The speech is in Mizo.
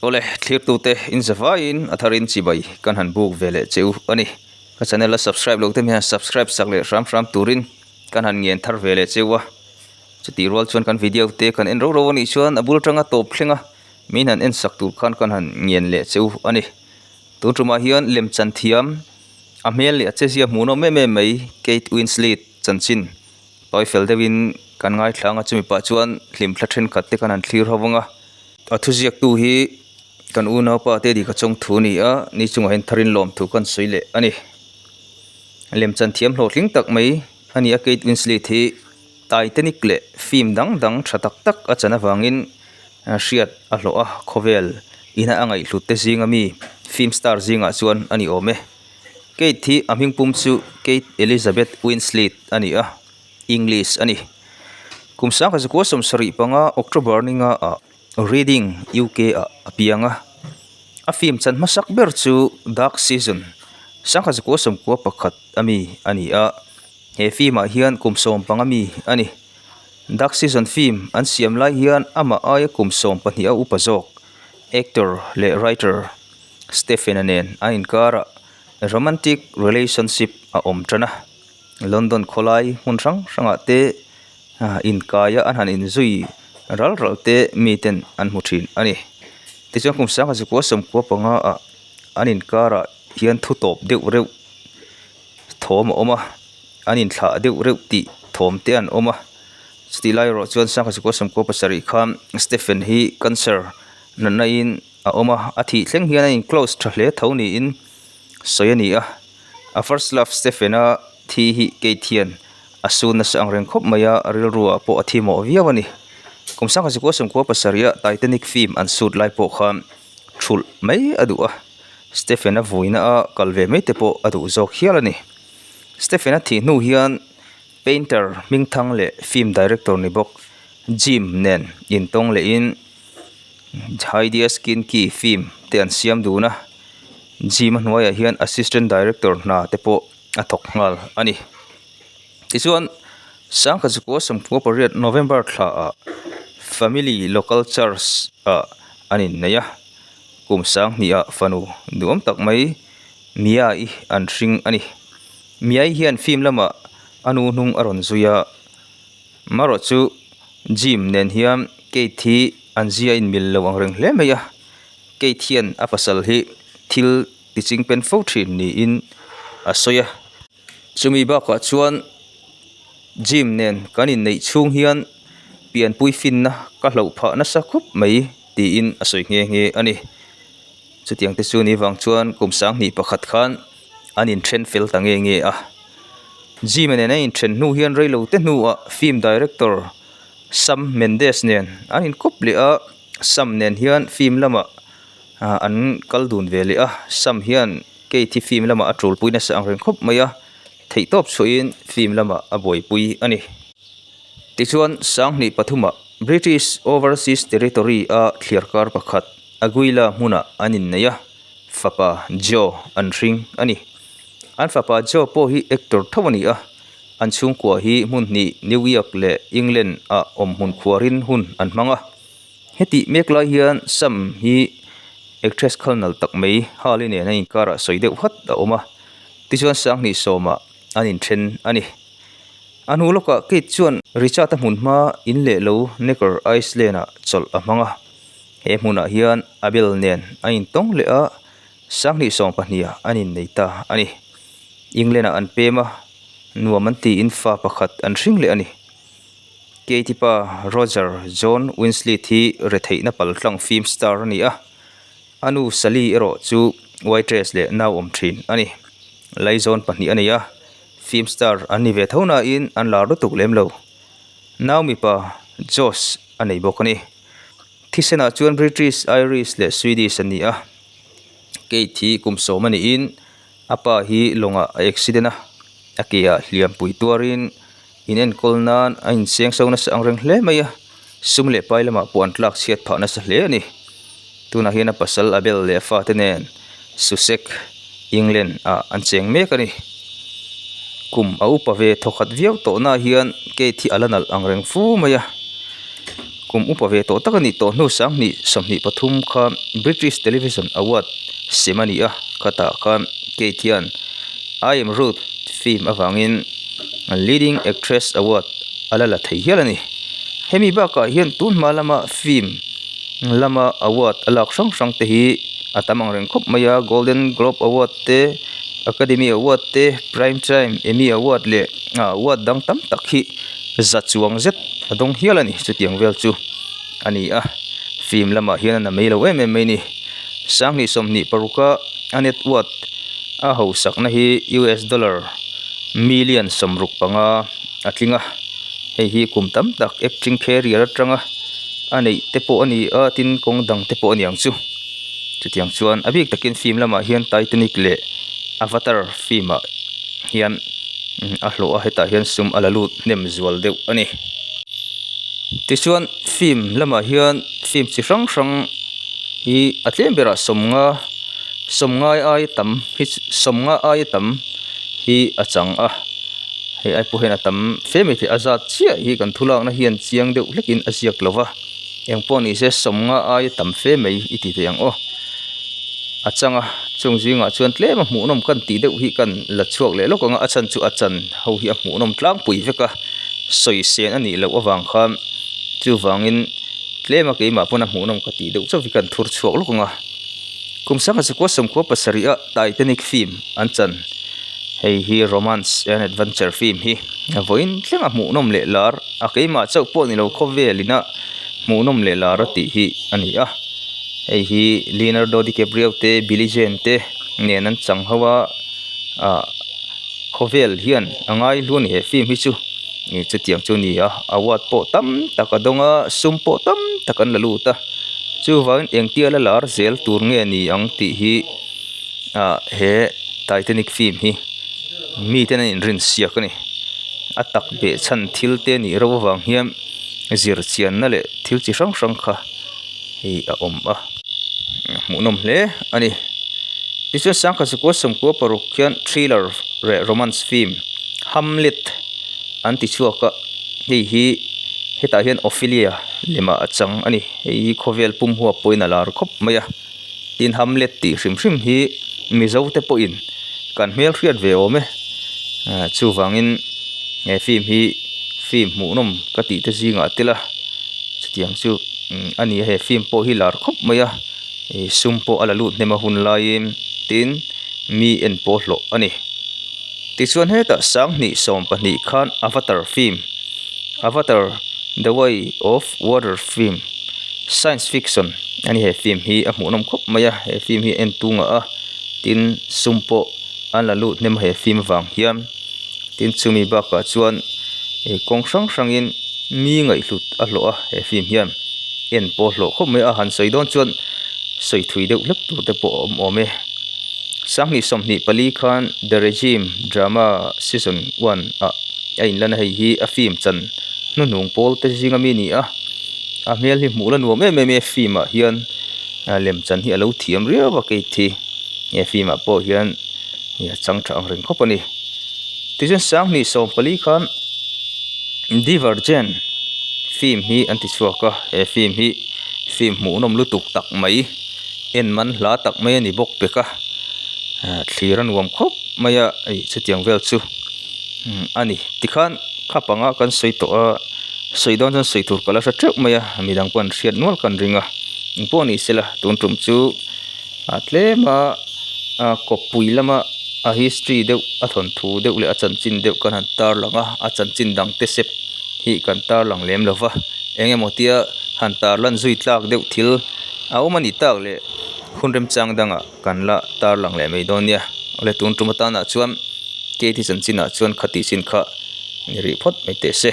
Awle, thlirtute in zavaiin a tharin chibai kan han buk ve leh che u a ni. Ka channel a subscribe lo te hian subscribe sak leh hram hram turin kan han ngen thar ve leh che u a. Chutih rual chuan kan video te kan en ro ro a nih chuan a bul atanga tawp thleng a, min han en sak tur khan kan han ngen leh che u a ni. Tun tumah hian lemchan thiam a hmel leh a chezia hmuhnawm em em mai Kate Winslet chanchin Tawi fel deuhin kan ngaithla anga chumi pah chuan hlimthla thenkhat te kan han thlir ho vang a. A thuziaktu hi kan unaupa te dika chawng thu a ni a, ni chungah hian tharin lawm thu kan sawi leh a ni. Lemchan thiam hlawhtling tak mai a ni a, Kate Winslet hi Titanic leh film dang dang tha tak tak a chan avangin hriat a hlawh a, khawvel ina a ngaihhlut te zinga mi film star zingah chuan a ni awm e. Kate hi a hming pum chu Kate Elizabeth Winslet a ni a, English a ni. Kum sangkhat zakua 75 October ninga ah Reading, UK ah a piang a. A film chan hmasak ber chu Dark Season, 1991 a mi a ni a, he film ah hian kum 15 mi a ni. Dark Season film an siam lai hian amah aia kum 12 a upa zawk actor leh writer Stephen-a nen an inkarah romantic relationship a awm tan a, London khawlai hmun hrang hrangah te inkaia an han inzui ral ral te miten an hmu thin a ni. Tichuan kum 1995 ah an inkarah hian thu tawp deuh reuh thawm a awm a, an inthlah deuh reuh tih thawm te an awm a, chutih lai erawh chuan 1997 khan Stephen hi cancer natna in a awm a, a thih thleng hian a in close tha hle tho niin sawi a ni a, a first love Stephen-a thi hi Kate hian a sun nasa ang reng khawp mai a, rilru ah pawh a thi mawh viau a ni. Kum 1997 a Titanic film an shoot lai pawh khan thulh mai a duh a, Stephen-a vuina a kal ve mai te pawh a duh zawk hial a ni. Stephen-a thih hnu hian painter hmingthang leh film director ni bawk Jim nen intawng lehin Hideous Kinky film te an siam dun a, gym a hnuaiah hian assistant director hna te pawh a thawk nghal a ni. Tichuan Sangkhatzukua 18 November thla ah family local church ah an innei a, kum sanghnih ah fanu duhawm tak mai Mia-i an hring a ni. Mia-i hian film lamah a nu hnung a rawn zui a. Marawh chu Jim nen hian Kate hi an zia inmil lo ang reng hle mai a, Kate hian a pasal hi thil ti ching pen fo thin niin a sawi a. Chumi bakah chuan Jim nen kan inneih chhung hian pianpui finna ka hloh phah nasa khawp mai tiin a sawi nghe nghe a ni. Chutiang te chu ni vang chuan kum 21 khan an inthen fel ta nge nge a. Jim-a nen an inthen hnu hian reilo te hnuah film director Sam Mendes nen an inkawp leh a, Sam nen hian film lamah an kal dun ve leh a, Sam hian Kate hi film lamah a tulpui nasa ang reng khawp mai a, theihtawp chhuahin film lamah a buaipui a ni. Tichuan 2003ah British Overseas Territory a thliarkar pakhat Aguila hmunah an innei a. Fapa Joe an hring a ni. An fapa Joe pawh hi actor tho a ni a, an chhungkua hi hmun hnih New York leh England ah awm hmun khuarin hun an hmang a. Hetih mek lai hian Sam hi actress khal nal tak mai Harley nen a inkarah sawi deuh hat a awm a, tichuan 2010 ah an inthen a ni. A hnu lawkah Kate chuan Richard-a hmun hma in leh lo Necker Iceland ah chawlh a hmang a. He hmunah hian Abel nen a intawng leh a, 2020 ah an innei ta a ni. England ah an pem a, nuam an tiin fa pakhat an hring leh a ni. Katie pa Roger John Winslet hi retheihna paltlang film star a ni a, a nu Sally erawh chu waitress leh nau awm thin a ni. Laizawn pahnih a nei a, film star an ni ve tho nain an lar lutuk lem lo. Nau mipa Josh a nei bawk a ni. Thisenah chuan British, Irish leh Swedish an ni a. Kate hi kum sawm a niin a pa hi lawngah a accident a, a ke ah hliampui tuarin in enkawl nan a inseng so nasa ang reng hle mai a, sum leh pai lamah pawh an tlak chhiat phah nasa hle a ni. Tunah hian a pasal Abel leh a fate nen Sussex, England ah an cheng mek a ni. Kum a upa ve thawkhat viau tawhna hian Kate hi a la nalh ang reng fu mai a. Kum upa ve tawh tak a nih tawh hnu sanghnih 23 kha British Television Award sem a ni a, khatah khan Kate hian I Am Ruth film avangin Leading Actress Award a la la thei hial a ni. Hemi bakah hian tun hma lama film lama award a lak hrang hrang te hi a tam ang reng khawp mai a, Golden Globe Award te, Academy Award te, Primetime Emmy Award leh award dang tam tak hi za chuang zet a dawng hial a ni. Chutiang vel chu a ni a, film lamah hian a na mai lo em em mai a ni. Sanghnih 26 a a net worth a hausakna hi US dollar million 65 a tling a, hei hi kum tam tak acting career atanga a neih te pawh a ni a tin kawng dang te pawh a ni ang chu. Chutiang chuan a bik takin film lamah hian Titanic leh Avatar film ah hian a hlawh a hetah hian sum a la lut hnem zual deuh a ni. Tichuan film lamah hian film chi hrang hrang hi a tlem berah sawmnga sawmngai aia tam hi sawmnga aia tam hi a chang a. Hei ai pawh hian a tam fe mai thei a zat chiah hi kan thulakna hian chiang deuh hlekin a ziak lo va eng pawh ni se sawmnga aia tam fe mai i ti thei ang aw a chang a chung zingah chuan tlem a hmuhnawm kan tih deuh hi kan la chhuak leh lawk ang a a chhan chu a chan ho hi a hmuhnawm tlangpui vek a sawi sen a nih loh avang khan chuvangin tlem a keimah pawn a hmuhnawm ka tih deuh chauh hi kan thur chhuak lawk ang a kum sangha chakua sawmkhua pasarih a Titanic film an chan. Hei hi romance and adventure film hi a vawiin thleng a hmuhnawm leh lar a keimah chauh pawh ni lo khawvel ina hmuhnawm leh lar a tih hi a ni a hei hi Leonardo DiCaprio te Billy Zane te nen an chang ho a ah khawvel hian a ngai hlu a ni he film hi chu ih chutiang chu a ni a award pawh tam tak a dawng a sum pawh tam tak an la lut a chuvangin engtia la lar zel tur nge ni ang tih hi. Ah he titanic film hi miten an inrin siak a ni a tak beh chhan thil te a nih reuh avang hian zir chianna leh thil chi hrang hrang kha hei a awm a hmuhnawm hle a ni tichuan sangkhat zakua sawmkua paruk hian thriller leh romance film hamlet an ti chhuak a hei hi hetah hian ophelia lemah a chang a ni hei hi khawvel pum huap pawhin a lar khawp mai a. Tin Hamlet tih hrim hrim hi Mizo te pawhin kan hmel hriat ve awm e. Chuvangin he film hi film hmuhnawm ka tih te zingah a tel a, chutiang chu a ni a he film pawh hi lar khawp mai a, sum pawh a la lut hnem a hun laiin tin mi en pawh hlawh a ni. Tichuan hetah sanghnih 12 khan Avatar film Avatar the way of water film science fiction a ni he film hi a hmuhnawm khawp mai a he film hi a en tung ah a tin sum pawh an la lut hnem a he film avang hian tin chumi bakah chuan ih kawng hrang hrang in mi ngaihhlut a hlawh a he film hian en pawh a hlawh khawp mai a han sawi dawn chuan sawi thui deuh hlek tur te pawh a awm awm e sanghnih 24 khan the regime drama season one ah. A inlan a hei hi a film chan hnuhnung pawl te zinga mi a ni a a hmel hi hmuh la nuam em em e film ah hian lem chan hi a lo thiam riau a kate hi he film ah pawh hian a chang tha ang reng khawp a ni tichuan sanghnih 14 khan divergent film hi an ti chhuak a he film hi film hmuhnawm lutuk tak mai en man hla tak mai a ni bawk pek a thlir a nuam khawp mai a ih chutiang vel chu. A ni tikhan kha panga kan sawi tawh a sawi dawn chuan sawi tur ka la hre teuh mai a midang pawh an hriat nual kan ring a engpawh ni sela tun tum chu a tlem a a kawppui lama a history deuh a thawnthu deuh leh a chanchin deuh kan han tar lang a a chanchin dang te sep hi kan tar lang lem lo va eng emaw tia han tar lan zui tlak deuh thil a awm a ni tak leh hun remchang dangah kan la tar lang leh mai dawn nia awle tun tum atanah chuan. Kate chanchinah chuan kha tih chin kha ni rih phawt mai teh se.